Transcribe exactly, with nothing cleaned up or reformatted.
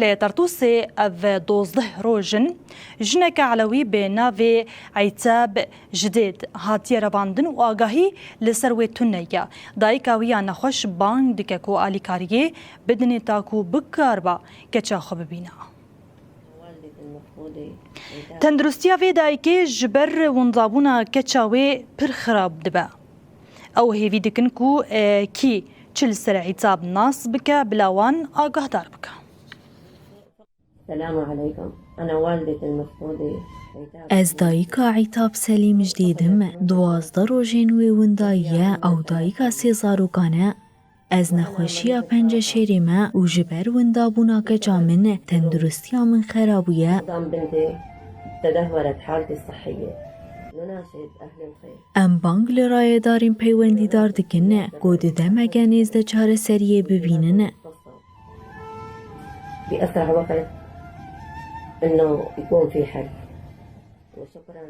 Li Tertûsê ev dozdeh roj in, jineke elewî bi navê Eyteb Jidêd hatiye revandin û agahî li ser wê tune ye. Dayika wî ya nexweş bang dike ku alîkariyê bidinê ta ku bikariba keça xwe bibîne. Tenduristiya vê dayikê ji ber windabûna keça wê pir xirab dibe. Ew hêvî dikin ku, e, kî çi li ser Eyteb nas bike, bila wan agahdar bike. السلام عليكم. أنا والدة المفقودة عتاب. Ez dayika Eyteb Selîm Jidêd im. Duwazdeh rojên wê winda ye. Ew dayika sê zarokan e. Ez nexweşiya penceşêrê me û ji ber windabûna keça min tenduristiya min xera bûye. عظام بنتي تدهورت حالتي الصحية. نناشد أهل الخير. Em bang li rayedarên peywendîdar dikin ku di demeke nêz de çareseriyê bibînin. بأسرع وقت إنه يكون في حل. وشكرا.